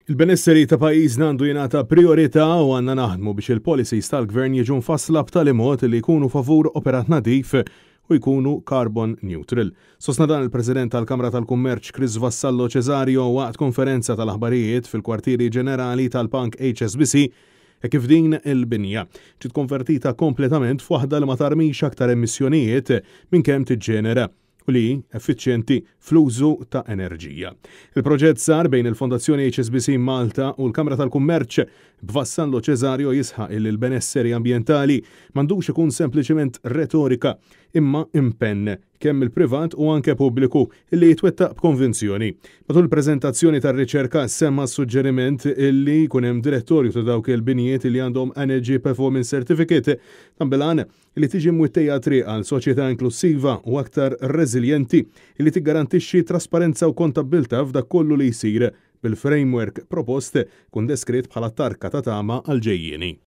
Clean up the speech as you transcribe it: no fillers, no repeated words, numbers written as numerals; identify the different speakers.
Speaker 1: Il-benesseri ta' pajjiżna għandu jingħata prijorità u għandna naħdmu biex il-policies tal-Gvern jiġu mfassla b'tali mod li jkunu favur operat nadif u jkunu carbon neutral. Sostna dan il-President tal-Kamra tal-Kummerċ Chris Vassallo Cesario waqt konferenza tal-aħbarijiet fil-kwartieri ġenerali tal-Bank HSBC hekk kif din il-binja ġiet konvertita kompletament f'waħda li ma tarmix aktar emissjonijiet minn kemm tiġġenera u li hi effiċjenti fl-użu ta' enerġija. Il-proġett sar bejn il-Fondazzjoni HSBC Malta u l-Kamra tal-Kummerċ, b'Vassallo Cesario jisħaq illi l-benesseri ambjentali m'għandux ikun sempliċiment retorika imma impenn kemm mill-privat u anke pubbliku illi jitwettaq b'konvinzjoni. Matul il-preżentazzjoni tar-riċerka semma s-suġġeriment illi jkun hemm direttorju ta' dawk il-binjiet illi għandhom Energy Performance Certificate, dan bil-għan li tiġi mwittejja triq għal soċjetà inklussiva u aktar reżiljenti li tiggarantixxi trasparenza u kontabbiltà f'dak kollu li jsir, bil-framework propost ikun deskritt bħala tarka ta' tama għall-ġejjieni.